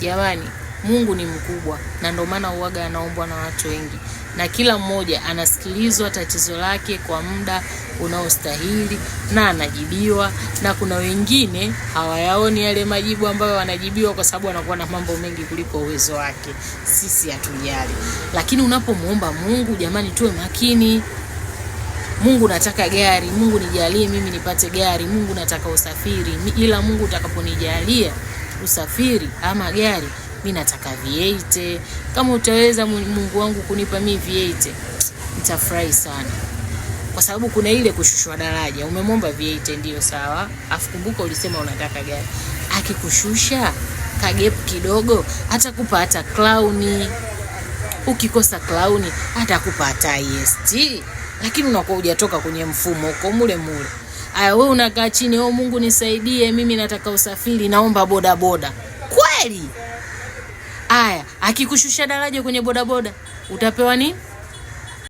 Jamani, Mungu ni mkubwa, na ndio maana uwaga anaombwa na watu wengi, na kila mmoja anasikilizwa tatizo lake kwa muda unaostahili na anajibiwa, na kuna wengine hawayaoni yale majibu ambayo wanajibiwa kwa sababu wanakuwa na mambo mengi kuliko uwezo wake. Sisi hatujali, lakini unapomuomba Mungu, jamani, tuwe makini. Mungu nataka gari, Mungu nijalie mimi nipate gari, Mungu nataka usafiri, ila Mungu utakaponijalia usafiri ama gari, mi nataka V8. Kama utaweza Mungu wangu kunipa mi V8, nitafurahi sana, kwa sababu kuna ile kushushwa daraja. Umemwomba V8 ndio sawa, afu kumbuka ulisema unataka gari. Akikushusha kagep kidogo, atakupa hata clown. Ukikosa clown, atakupa hata EST, lakini unakuwa hujatoka kwenye mfumo, uko mule mule. Aya, wewe unakaa chini, oh Mungu nisaidie, mimi nataka usafiri, naomba boda boda. Kweli? Aya, akikushusha daraja kwenye bodaboda utapewa nini?